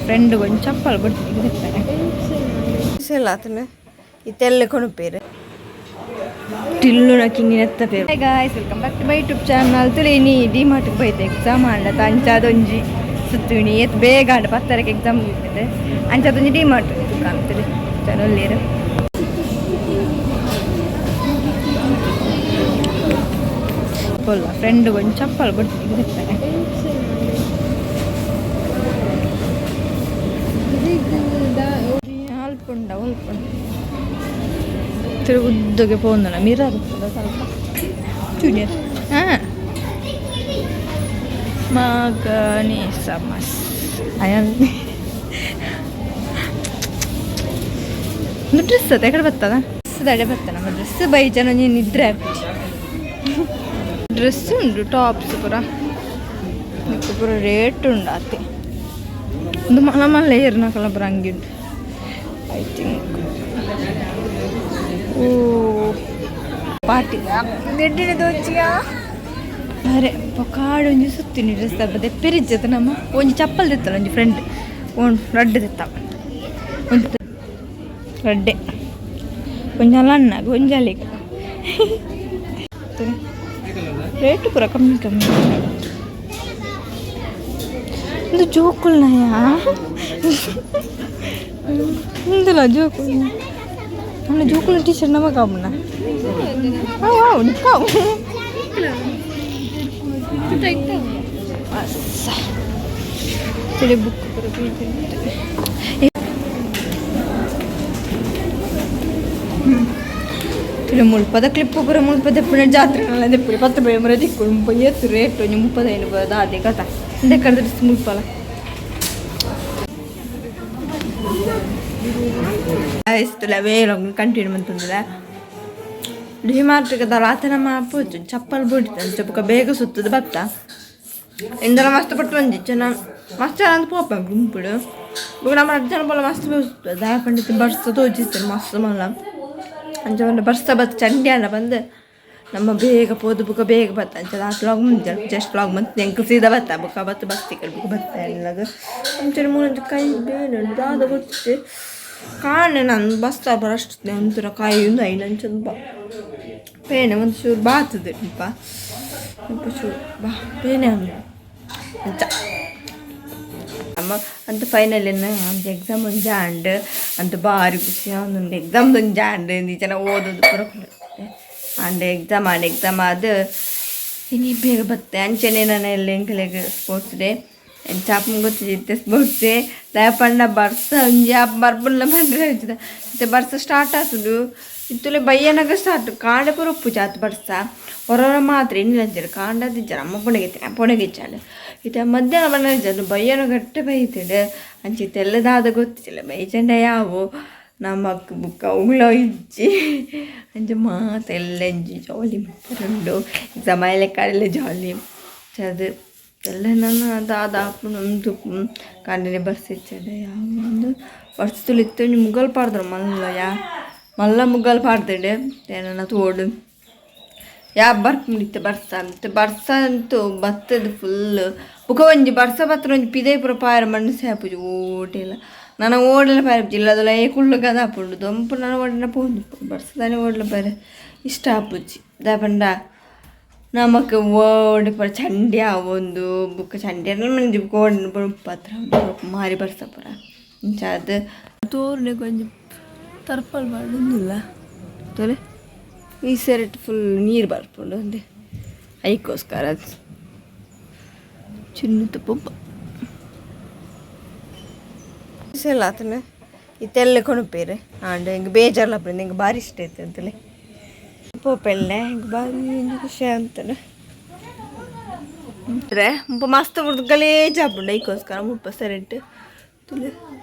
Friend ಒಂಜಿ ಚಪ್ಪಲ್ ಬೊಡ್ಚಿ ಆತನ ಇತ್ತೆಲ್ಲ ಕೊಣಪೇರು ಟಿಲ್ಲುನ ಕಿಂಗಿನೆತ್ತ ಪೇರು. Hi guys, welcome back to my YouTube channel. ತುಳಿ ಡಿ ಮಾರ್ಟ್ಗೆ ಬೈತೆ ಎಕ್ಸಾಮ್ ಆಂಡ ಅಂಚಾದೊಂಜಿ ಸುತ್ತುಣಿ ಏತ್ ಬೇಗ ಆಂಡ 10ಕ್ಕೆ ಎಕ್ಸಾಮ್ ಮುಗಿತದೆ. ಅಂಚಾದೊಂಜಿ ಡಿ ಮಾರ್ಟ್ ದುಕಾನ್ ತುಳಿ ಚಲೊಲ್ಲೇರು ಪೊಲ್ಲ ಫ್ರೆಂಡ್ ಒಂಜಿ ಚಪ್ಪಲ್ ಬೊಡ್ಚಿ ಅಲ್ಪುಂಡ ಅಲ್ಪುಂಡ ಉದ್ದಗೆ ಪೋಂದಣ ಮಿರರ್ ಇರ್ತದ ಸ್ವಲ್ಪ ಜೂನಿಯರ್ ಹಾಂ ಮಗನಿ ಸಮಸ್ ಅಯನ್ ಒಂದು ಡ್ರೆಸ್ ಅದ ಎಕಡೆ ಬರ್ತದ ಡ್ರೆಸ್ ಅಡೆ ಬತ್ತ ನಮ್ಮ ಡ್ರೆಸ್ ಬೈ ಜನ ನಿದ್ರೆ ಡ್ರೆಸ್ ಉಂಡು ಟಾಪ್ಸ್ ಪೂರ ಪೂರ ರೇಟ್ ಉಂಡು ಆತೆ ಒಂದು ಮಲ್ಲ ಮಲ್ಲ ಏರ್ನಕಲ ಪೂರ ಅಂಗಿ ಉಂಡು I think. O party ದೊಡ್ಡಿನ ದೋಚಿಯಾ ಅರೆ ಕಾಡು ಒಂಜಿ ಸುತ್ತೀನಿ ಡ್ರೆಸ್ ಹಬ್ಬದ ಪೆರಿಜ್ಜದ ನಮ್ಮ ಒಂಜಿ ಚಪ್ಪಲ್ ದಿತ್ತಲ್ಲ ಒಂಜಿ ಫ್ರೆಂಡ್ ಒಂದು ರಡ್ಡ್ ದಿತ್ತ ಒಂದು ರಡ್ಡೆ ಒಂಜಿ ಅಲ್ಲನ್ನಾಗ ಒಂಜಿ ಅಲ್ಲಿಗೆ ರೇಟ್ ಪೂರ ಕಮ್ಮಿ ಕಮ್ಮಿ. ಒಂದು ಜೋಕುಲ್ನಯ ಇಂದಲ ಜೋಕುಲ್ ನಮ್ಮ ಜೋಕುಲ್ ಟೀಚರ್ ನಮಗ ಕಾಪುನ ಅವು ನಿಕ್ಕಾವು ಬುಕ್ ಪೂರ ತುಳಿ ಮುಲ್ಪದ ಕ್ಲಿಪ್ ಪೂರ ಮುಲ್ಪದ ಪುಣ ಜಾತ್ರೆ ದೆಪ್ಪುಡಿ ಪತ್ತು ಬೈ ಮುರ ದಿಕ್ಕು ಮುಲ್ಪ ಏತು ರೇಟ್ ಒಂಜಿ 35 ಪೂರ ದಾದೆ ಕಥ ಇಂದೆ ಕಡ್ದ ಮುಲ್ಪಲ ಇಸ್ತುಲ ವೇಲ ಕಂಟಿನ್ಯೂ ಮಂತುಂದಿಲ್ಲ ಡಿ ಮಾರ್ಟ್ಗೆ ರಾತ್ರಿ ನಮ್ಮ ಪೋಚು ಚಪ್ಪಲ್ ಬುಡ್ತು ಅಂಚ ಬೊಕ ಬೇಗ ಸುತ್ತದ ಬತ್ತ ಇಂದಲ ಮಸ್ತ್ ಪಟ್ಟು ಒಂಜಿ ಜನ ಮಸ್ತ್ ಜನ ಅಂತ ಪೋಪ ಗುಂಪುಡು ಬೊಕ ನಮ್ಮ ರಡ್ಡ್ ಜನ ಪೋಲ ಮಸ್ತ್ ಸುತ್ತದ ದಾಯೆ ಪಂಡಿತ್ ಬರ್ಸ ತೋಜಿತ್ತು ಮಸ್ತ್ ಮಲ್ಲ ಅಂಚ ಪಂಡ ಬರ್ಸ ಬತ್ತ ಚಂಡಿ ಆಂಡ ಬಂದು ನಮ್ಮ ಬೇಗ ಪೋದು ಬೊಕ ಬೇಗ ಬತ್ತ ಅಂಚ ಲಾಸ್ಟ್ ವ್ಲಾಗ್ ಮುಂಚೆ ಜಸ್ಟ್ ವ್ಲಾಗ್ ಮಂತ್ ಎಂಕ್ ಸೀದಾ ಬತ್ತ ಬೊಕ ಬತ್ತ ಬಸ್ ತಿಕ್ಕಡ್ ಬೊಕ ಬತ್ತ ಎಲ್ಲಗ ಅಂಚನೆ ಮೂಲೊಂಜಿ ಕೈ ಬೇನೆ ಉಂಡು ದಾದ ಗೊತ್ತಿಜ್ಜಿ ಕಾಣೆ ನಾನು ಬಸ್ ಬರಷ್ಟು ಒಂಥರ ಕಾಯಿ ಉಂದು ಐನ್ ಅಂಚ ಬಾ ಬೇನೆ ಒಂದು ಚೂರು ಬಾತದೆ ಮುಲ್ಪ ಮುಲ್ಪ ಚೂರು ಬಾ ಬೇನೆ ಅಂಚ ಅಮ್ಮ ಅಂತ ಫೈನಲ್ ಎಕ್ಸಾಮ್ ಒಂಜಿ ಆಂಡ್ ಅಂತ ಬಾರಿ ಖುಷಿ ಆವೊಂದುಂಡು ಎಕ್ಸಾಮ್ ಒಂಜಿ ಆಂಡ್ ಜನ ಓದೋದು ಪೂರ and exam and exam ಆದ್ ಇನಿ ಬೇಗ ಬತ್ತೆ ಅಂಚನೆ ನಾನು ಎಲ್ಲ ಎಂಕಲೆಗ್ ಸ್ಪೋರ್ಟ್ಸ್ ಡೇ ಎಂಚ ಆಪುಂಡು ಗೊತ್ತಿಜ್ಜಿ ಸ್ಪೋರ್ಟ್ಸ್ ಡೇ ದಾಯೆ ಪಂಡ ಬರ್ಸ ಒಂಜಿ ಆಪ್ ಬರ್ಪುಂಡ ಪಂಡ್ರೆ ಇತ್ತೆ ಬರ್ಸ ಸ್ಟಾರ್ಟ್ ಆತುಂಡು ಇತ್ತುಲೆ ಬಯ್ಯನಗ ಸ್ಟಾರ್ಟ್ ಕಾಂಡೆ ಪೂರ ಉಪ್ಪುಜಿ ಆತ್ ಬರ್ಸ ಒರೊರ ಮಾತ್ರ ಇನ್ನಿಂಚೆರ್ ಕಾಂಡದಿಜ್ಜಾರ್ ಅಮ್ಮ ಪುಣಗಿತ್ತಿನ ಪುಣಗಿಚ್ಚಾಂಡ್ ಇತ್ತೆ ಮಧ್ಯಾಹ್ನ ಬಣ್ಣ ಬಯ್ಯನ ಗಟ್ಟೆ ಬೈತಿಡ್ ಅಂಚ ಇತ್ತೆ ಎಲ್ಲ ದಾದ ಗೊತ್ತಿಜ್ಜಿಲ್ಲ ಬೈಚಂಡ ಯಾವು ನಮಕ್ ಬುಕ್ಕ ಉಗ್ಲ ಇಜ್ಜಿ ಅಂಚ ಮಾತ ಎಲ್ಲ ಎಂಜಿ ಜಾಲಿ ಮಲ್ಪರುಂಡು ಎಕ್ಸಾಮ್ ಆಯಿಲೆಕ್ಕ ಜಾಲಿ ಅದು ಎಲ್ಲ ನನ್ನ ದಾದ ಆಪುಂಡು ಉಂದು ಕಾಂಡೆನೆ ಬರ್ಸ ಇಜ್ಜಂಡ ಯಾವು ಒಂದು ಬರ್ಸ ತುಲಿತ್ತೆ ಒಂಜಿ ಮುಗಲ್ ಪಾಡ್ದೆರ್ ಮಲ್ಲ ಯಾ ಮಲ್ಲ ಮುಗಲ್ ಪಾಡ್ದೆರ್ ಏನನ ತೋಡು ಯಾ ಬರ್ಪುಂಡು ಇತ್ತೆ ಬರ್ಸ ಇತ್ತೆ ಬರ್ಸ ಅಂತೂ ಬತ್ತದ ಫುಲ್ ಬೊಕ ಒಂಜಿ ಬರ್ಸ ಬತ್ತ್ಂಡ ಒಂಜಿ ಪಿದಯಿ ಪೂರ ಪಾಯೆರೆ ಮನಸ್ಸೇ ಆಪುಜಿ ಓಡೆಲ ನನ ಓಡೆಲ ಪಾಯೆರೆ ಆಪುಜಿ ಇಲ್ಲದಲ ಕುಲ್ಲು ಗದ ಆಪುಂಡು ದೊಂಪು ನನ ಓಡಿನ ಪೋಂಡು ಬರ್ಸದಾನೆ ಓಡ್ಲ ಪಾಯೆರೆ ಇಷ್ಟ ಆಪುಜಿ ದಾಯೆ ಪಂಡ ನಮಕ್ ಓಡಿ ಪೂರ ಚಂಡಿ ಆವೊಂದು ಬೊಕ ಚಂಡಿ ಆಂಡ ಮಂಜಿ ಬೊಕ ಓಡಿನ ಪೂರ ಉಪ್ಪತ್ರ ಮಾರಿ ಬರ್ಸ ಪೂರ ಅಂಚಾದ್ ತೋರ್ನೆಗ್ ಒಂಜಿ ತರ್ಪಲ್ ಪಾಡೊಂದುಲ್ಲ ತೋಲೆ ಈ ಸೆರೆಟ್ ಫುಲ್ ನೀರು ಬರ್ಪುಂಡು ಅಂದೆ ಐಕೋಸ್ಕರ ಚಿನ್ನದ ಪೊಪ್ಪ ಆತನ ಇತ್ತೆಲ್ಲ ಕೊಣಪೇರು ಆಂಡ ಎಂಕ್ ಬೇಜಾರ್ಲ ಆಪುಂಡು ಎಂಕ್ ಬಾರಿ ಇಷ್ಟ ಆಯ್ತು ಅಂತಲೇ ಪೋಪೆಲ್ಲೆ ಎಂಕ್ ಬಾರಿ ಒಂಜಿ ಖುಷಿ ಅಂತನೆ ಮುಲ್ಪ ಮಸ್ತ್ ಬುಡ್ದು ಗಲೇಜ್ ಆಪುಂಡು ಐಕೋಸ್ಕರ ಮುಲ್ಪ ಸೆರೆಟ್ ತುಲೆ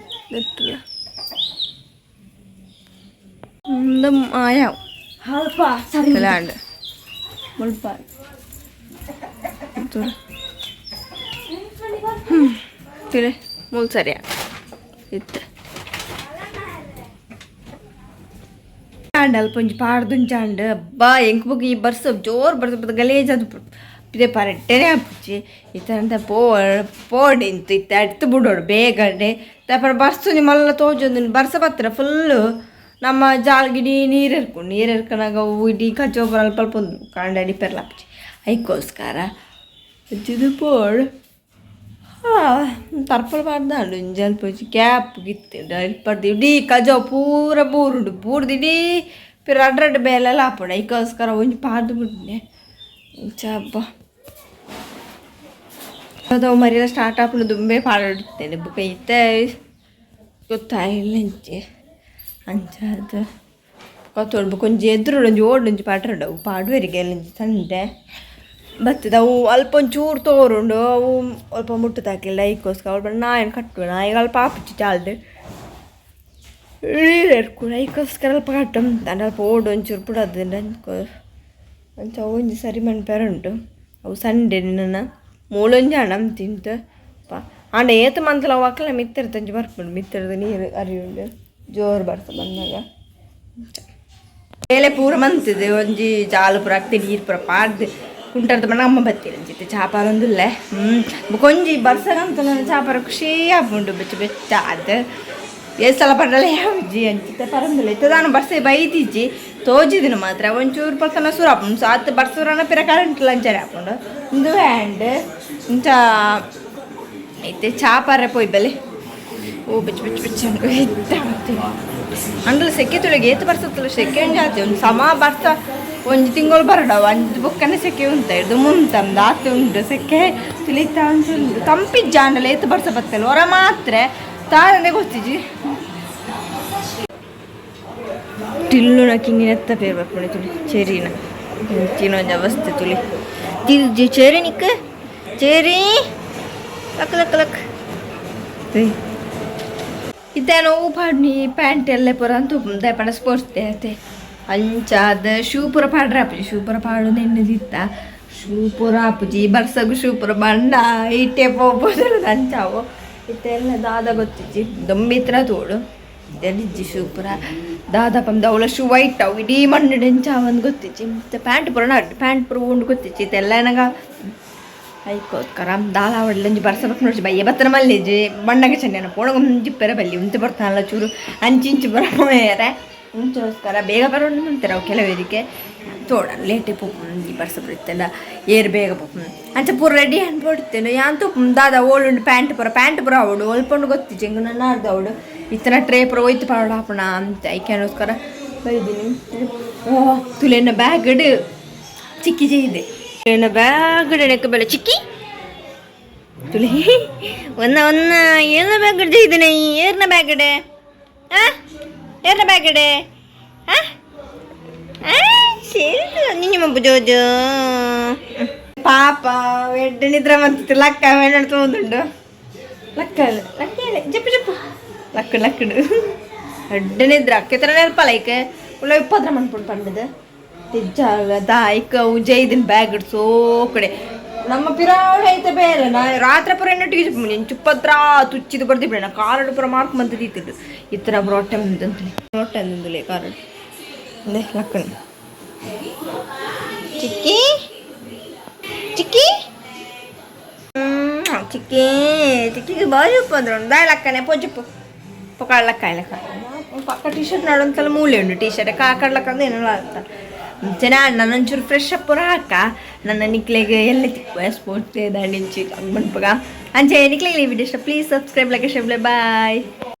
ನೆಟ್ಟುಲ ಉಂದು ಮಾಯಾವ್ ಆಂಡ್ ಮುಲ್ಪ ತುಲೆ ಮೂಲು ಸರಿಯ ಇತ್ತೆ ಆಂಡ್ ಅಲ್ಪ ಒಂಜಿ ಪಾಡ್ದುಂಚಾಂಡ್ ಅಬ್ಬಾ ಎಂಕ್ ಬೊಕ ಈ ಬರ್ಸ ಜೋರು ಬರ್ಸ ಬತ್ತ ಗಲೇಜ್ ಆದ್ ಪಿದೆ ಪರಟ್ಟೆನೆ ಆಪುಜಿ. ಇತ್ತಂತ ಪೋ ಪೋಡಿ ಇಂತು ಇತ್ತೆ ಅಡ್ತು ಬುಡೋಡು ಬೇಗನೆ. ದಾಯೆ ಬರ್ಸೊಂಜಿ ಮಲ್ಲ ತೋಜೊಂದುಂಡು. ಬರ್ಸ ಬತ್ತ್ಂಡ ಫುಲ್ಲು ನಮ್ಮ ಜಾಲ್ಗಿಡೀ ನೀರು ಎರ್ಪುಂಡು. ನೀರು ಎರ್ಕನಗ ಅವು ಇಡೀ ಕಜವು ಪೂರ ಅಲ್ಪ ಅಲ್ಪ ಉಂಡು ಕಾಂಡೆ ಅಡಿಪೆರ್ಲ ಆಪುಜಿ. ಐಕೋಸ್ಕರ ಅಂಚಿದ್ ಪೋಡು. ತರ್ಪಲ್ ಪಾಡ್ದಾಂಡ್ ಒಂಜಿ ಅಲ್ಪ ಒಂಜಿ ಕ್ಯಾಪ್ ಗಿತ್ತ್ಂಡ್ ಅಲ್ಪರ್ದ್ ಇಡೀ ಕಜವು ಪೂರ ಬೂರುಂಡು. ಬೂರ್ದು ಇಡೀ ಪಿರ ರಡ್ಡ್ ರಡ್ಡ್ ಬೇಲೆಲ ಆಪುಂಡು. ಐಕೋಸ್ಕರ ಒಂಜಿ ಪಾಡ್ದ್ ಬುಡ್ನೆ ಇಂಚ ಅಬ್ಬಾ. ಅವು ಮರಿಯಲ ಸ್ಟಾರ್ಟ್ ಆಪುಂಡು ದುಂಬೇ ಪಾಡೊಡಿತ್ತೇನೆ. ಬೊಕ ಇತ್ತೆ ಗೊತ್ತಾಯಿಲ್ಲ ಇಂಚೆ ಅಂಚಾದ್ ಕೊತ್ತೊಡು. ಬೊಕ ಒಂಜಿ ಎದುರುಡು ಒಂಜಿ ಓಡುಂಜಿ ಪಾಡ್ರಡು ಅವು ಪಾಡುವೆರಿಗೆ ಒಂಜಿ ಸಂಡೆ ಬತ್ತದ. ಅವು ಅಲ್ಪ ಒಂಚೂರು ತೋರುಂಡು. ಅವು ಅಲ್ಪ ಮುಟ್ಟುದಾಕಿಲ್ಲ. ಐಕೋಸ್ಕರ ಅವು ನಾಯಿನ್ ಕಟ್ಟುವೆ. ನಾಯಿಗ್ ಅಲ್ಪ ಆಪುಜಿ ಜಾಲ್ಡ್ ನೀರು ಎರ್ಕುಂಡು. ಐಕೋಸ್ಕರ ಅಲ್ಪ ಕಟ್ಟು ಅಂಡ ಅಲ್ಪ ಓಡು ಒಂಚೂರು ಪುಡದ್ಂಡ ಅಂಚ ಅವು ಒಂಜಿ ಸರಿ ಮನ್ಪೆರೆ ಉಂಟು. ಅವು ಸಂಡೆ ನನ ಮೂಲೊಂಜಿ ಆಂಡ ತಿಂತ ಆಂಡ ಏತ್ ಮಂತಲ ಅವು ಅಕ್ಲೆ ಮಿತ್ತರ್ದ್ ಒಂಜಿ ಬರ್ಪುಂಡು. ಮಿತ್ತರ್ದ್ ನೀರು ಅರಿಯುಂಡು ಜೋರು ಬರ್ಸ ಬಂದಾಗ. ಬೇಲೆ ಪೂರ ಮಂತುದು ಒಂಜಿ ಜಾಲು ಪೂರ ಅಕ್ತಿ ನೀರು ಪೂರ ಪಾಡ್ದು ಕುಂಟರ್ದ ಬಣ್ಣ ಅಮ್ಮ ಬತ್ತೀರ ಅಂಚಿತ್ತೆ ಚಾಪಾರೊಂದುಲ್ಲೆ. ಬೊಕ ಒಂಜಿ ಬರ್ಸಗಂತ ಚಾಪಾರ ಖುಷಿ ಆಪುಂಡು ಬೆಚ್ಚ ಬೆಚ್ಚ ಆದ್. ಏತ್ ಸಲ ಪಂಡಲ ಯಾವುಜಿ ಅಂಚಿತ್ತೆ ಪರಂದುಲ್ಲೆ. ಇತ್ತೆ ದಾನ ಬರ್ಸೆ ಬೈದಿಜ್ಜಿ ತೋಜಿದಿನ ಮಾತ್ರ ಒಂಚೂರು ಪರ್ಸನ ಸುರು ಆಪುಂಡು. ಸೊ ಆತ್ ಬರ್ಸೂರನ ಪಿರ ಕರೆಂಟ್ ಲಂಚನೆ ಆಪುಂಡು. ಉಂದು ಆ್ಯಂಡ್ ಇಂಚ ಇತ್ತೆ ಚಾಪಾರೆ ಪೋಯ್ ಬಲೆ. ಓ ಬೆಚ್ಚ ಬೆಚ್ಚ ಬೆಚ್ಚ ಇತ್ತೆ ಅಂಡಲ ಸೆಕೆ ತುಳಿಗೆ ಏತ್ ಬರ್ಸತ್ತಲ್ಲ ಸೆಕೆ ಒಂಜಿ ಆತೆ. ಒಂದು ಸಮ ಬರ್ಸ ಒಂಜಿ ತಿಂಗಳು ಬರಡ ಒಂಜಿ ಬೊಕ್ಕನೆ ಸೆಕೆ ಉಂತ ಇರ್ದು ಮುಂತಂದು ಆತೆ ಉಂಡು ಸೆಕೆ ತುಳಿತ ಉಂಟು. ತಂಪಿಜ್ಜ ಅಂಡಲ ಏತ್ ಬರ್ಸ ಬತ್ತಲ್ಲ ಹೊರ ಮಾತ್ರ ತಾನೇ ಗೊತ್ತಿಜ್ಜಿ. ಟಿಲ್ಲುನ ಕಿನ್ನಿನೆತ್ತ ಪೇರ್ ಬರ್ಪುಂಡು ತುಳಿ ಚೆರಿನ ಇಂಚಿನ ಒಂಜಿ ಅವಸ್ಥೆ ತುಳಿ ತಿರ್ಜಿ ಚೆರಿ ನಿಕ್ ಚೆರಿ ಲಕ್ ಲಕ್ ಲಕ್. ಇತ್ತೆ ಅವು ಪಾಡ್ನಿ ಪ್ಯಾಂಟ್ ಎಲ್ಲ ಪೂರ ಅಂತ ದಾಯೆ ಪಂಡ ಸ್ಪೋರ್ಟ್ಸ್ ಡೇ ಅತೆ. ಅಂಚಾದ್ ಶೂ ಪೂರ ಪಾಡ್ರೆ ಆಪುಜಿ. ಶೂ ಪೂರ ಪಾಡುನ ಎನ್ನುದಿತ್ತ. ಶೂ ಪೂರ ಆಪುಜಿ ಬರ್ಸಗು. ಶೂ ಪೂರ ಬಂಡ ಇಟ್ಟೆ ಪೋಪುದು ಅಂಚಾವು. ಇತ್ತೆ ಎಲ್ಲ ದಾದ ಗೊತ್ತಿಜ್ಜಿ. ದೊಂಬಿತ್ರ ತೋಡು ಇಜ್ಜಿ ಶೂ ಪೂರ ದಾದ ಪಂದ್. ಅವಳ ಶೂ ವೈಟ್ ಅವು ಇಡೀ ಮಣ್ಣು ಎಂಚ ಒಂದು ಗೊತ್ತಿಜ್ಜಿ. ಮತ್ತೆ ಪ್ಯಾಂಟ್ ಪೂರ ನಡ್ ಪ್ಯಾಂಟ್ ಪೂರ ಉಂಡು ಗೊತ್ತಿಜ್ಜಿ. ಇತ್ತೆಲ್ಲ ನನಗ ಐಕೋಸ್ಕರ ದಾಲ ಅವಡ್ಲಂಜಿ ಬರ್ಸ ಬರ್ಪ ನೋಡ್ಸಿ ಬಯ್ಯ ಬತ್ತನ ಮಲ್ಲಿಜಿ ಬಣ್ಣಗೆ ಚೆನ್ನ ಪೋಣಗ ಜಿಪ್ಪೆರ ಬಲ್ಲಿ ಉಂತೆ ಬರ್ತಾನಲ್ಲ ಚೂರು ಅಂಚಿಂಚು ಬರ ಮುಂಚೋಸ್ಕರ ಬೇಗ ಬರೋಣ ಅಂತಾರೆ ಅವು ಕೆಲವರಿಗೆ ತೋಡ ಲೇಟೆ ಪೋಪುಂಡು ಬರ್ಸ ಬರುತ್ತಲ್ಲ ಏರ್ ಬೇಗ ಪೋಪುಂಡು. ಅಂಚ ಪೂರ ರೆಡಿ ಅನ್ಪೊಡ್ತೇನೆ ಯಾನ್ ತೂಪುಂಡು ದಾದ ಓಳುಂಡು ಪ್ಯಾಂಟ್ ಪೂರ ಪ್ಯಾಂಟ್ ಪೂರ ಅವಡು ಒಲ್ಪೊಂಡು ಗೊತ್ತಿಜ್ಜಿ. ಎಂಕ್ ನನ್ನಾರ್ದ ಅವಡು ಇತ್ತನ ಟ್ರೇ ಪೂರ ಒಯ್ತು ಪಾಡೋಡು ಆಪುಣ ಅಂತ ಐಕ್ಯಾನೋಸ್ಕರ ಬೈದಿನಿ. ಓ ತುಲೆನ ಬ್ಯಾಗ್ ಚಿಕ್ಕಿ ಇದೆ. ಎನ್ನ ಬ್ಯಾಗ್ ನೆಕ್ಕ ಬೆಲೆ ಚಿಕ್ಕಿ ತುಳಿ ಒನ್ನ ಒನ್ನ ಏನ ಬ್ಯಾಗ್ ಇದ್ದೇನೆ. ಏರ್ನ ಬ್ಯಾಗಡೆ ಆ ಏರ್ನ ಬ್ಯಾಗಡೆ ಆ ಶರಿ ನಿನ್ನ ಜೋಜು ಪಾಪ ಎಡ್ಡೆ ನಿದ್ರೆ ಮಂತಿತ್ತು. ಲಕ್ಕ ವೇಣ ತೋದುಂಡು ಲಕ್ಕ ಲಕ್ಕ ಜಪ್ಪು ಜಪ್ಪು ಲಕ್ಕು ಲಕ್ಕಡು ಎಡ್ಡೆ ನಿದ್ರೆ ಅಕ್ಕೆ ತರ ನೆನಪಲ್ಲ. ಐಕೆ ಉಳ್ಳ ಇಪ್ಪದ್ರ ಮನ್ಪುಂಡು ಪಂಡದು ತಿಜ್ಜಾಗ ದಾಯ್ಕ ಉಜೈದಿನ ಬ್ಯಾಗ್ ಸೋ ಕಡೆ ನಮ್ಮ ಪಿರಾವಳ ಐತೆ ಬೇರೆ. ನಾ ರಾತ್ರಿ ಪುರ ಎನ್ನೊಟ್ಟಿಗೆ ನೀನು ಚುಪ್ಪತ್ರ ತುಚ್ಚಿದು ಬರ್ದಿ ನಾ ಕಾರಡು ಪುರ ಮಾರ್ಕ್ ಮಂತದಿತ್ತಿದ್ದು ಇತ್ತರ ರೊಟ್ಟೆ ಮುಂದಂತಲೇ ರೊಟ್ಟೆ ಅಂದಂದುಲೇ ಕಾರಡು ಅದೇ ಲಕ್ಕಣ. ಚಿಕ್ಕಿ ಚಿಕ್ಕಿ ಚಿಕ್ಕಿ ಚಿಕ್ಕಿಗೆ ಬಾಜು ಅಂದ್ರೆ ದಾಯ್ ಲಕ್ಕನೆ ಪೊಜ್ಜುಪ್ಪು ಪೊಕಾಳ್ ಲಕ್ಕ ಲಕ್ಕ ಪಕ್ಕ ಟಿ ಶರ್ಟ್ ನಾಡೊಂತಲ್ಲ ಮೂಲೆ ಉಂಟು. ಟಿ ಶರ್ಟ್ ಕಾಕಡ್ಲಕ್ಕಂದು ಏನೋ ಅಂತ ಜನ ನನ್ನ ಒಂಚೂರು ಫ್ರೆಶ್ ಅಪ್ ಪೂರ ಹಾಕ ನನ್ನ ನಿಕ್ಲೆಗ್ ಎಲ್ಲ ತಿಕ್ಕು ಸ್ಪೋರ್ಟ್ಸ್ ದಾಂಡಿಂಚಿ ಮನ್ಪಗ. ಅಂಚೆ ನಿಕ್ಲೆಗ್ ಈ ವಿಡಿಯೋ ಇಷ್ಟ please subscribe, like, share. Bye.